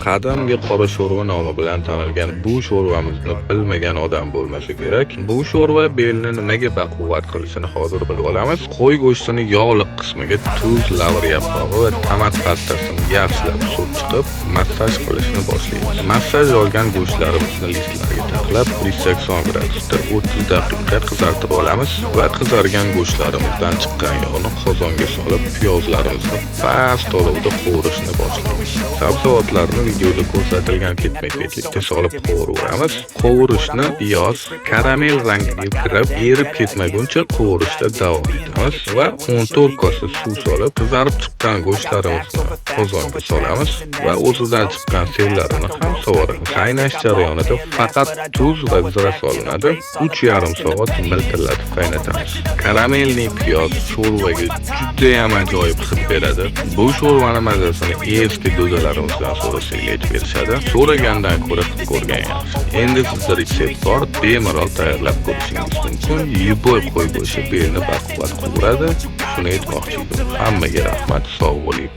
Qadimgi qora sho'rva nomi bilan tanilgan bu sho'rvamizni bilmagan odam bo'lmasa kerak. Bu sho'rva belni nimaga baquvvat qilishini hozir bilib olamiz. Qo'y go'shtini yog'liq qismiga tuz, lavr yaprog'i va tomat pastasini yaxshilab surib chiqib, massaj qilishni boshlaymiz. Massaj olgan go'shtlarimizni listlarga taxlab, 180 gradusda 30 daqiqa qizartirib olamiz va qizargan go'shtlarimizdan chiqqan yog'ni qozonga solib, piyozlarimizni past olovda qovurishni boshlaymiz. Sabzavotlarni videoda ko'rsatilgan ketma-ketlikda solib qovuraveramiz. Qovurishni piyoz karamel rangiga kirib, erib ketmaguncha qovurishda davom etamiz va 14 kosa suv solib, qizarib chiqqan go'shtlarimizni qozonga solamiz va o'zidan chiqqan sellarini ham sovoramiz. Qaynash jarayonida faqat tuz va zira solinadi. 3,5 soat miltillatib qaynatamiz. Karamelli piyoz sho'rvaga judayam ajoyib hid beradi. Bu sho'rvani mazasini eski dodalarimizdan so'rasak, aytib berishadi. So'ragandan ko'ra qilib ko'rgan yaxshi. Endi sizda retsept bor, bemalol tayyorlab ko'rishingiz mumkin. Любой qo'y go'shti belni baquvvat qovuradi. Shuni aytmoqchi edim. Hammaga rahmat, sog' bo'ling.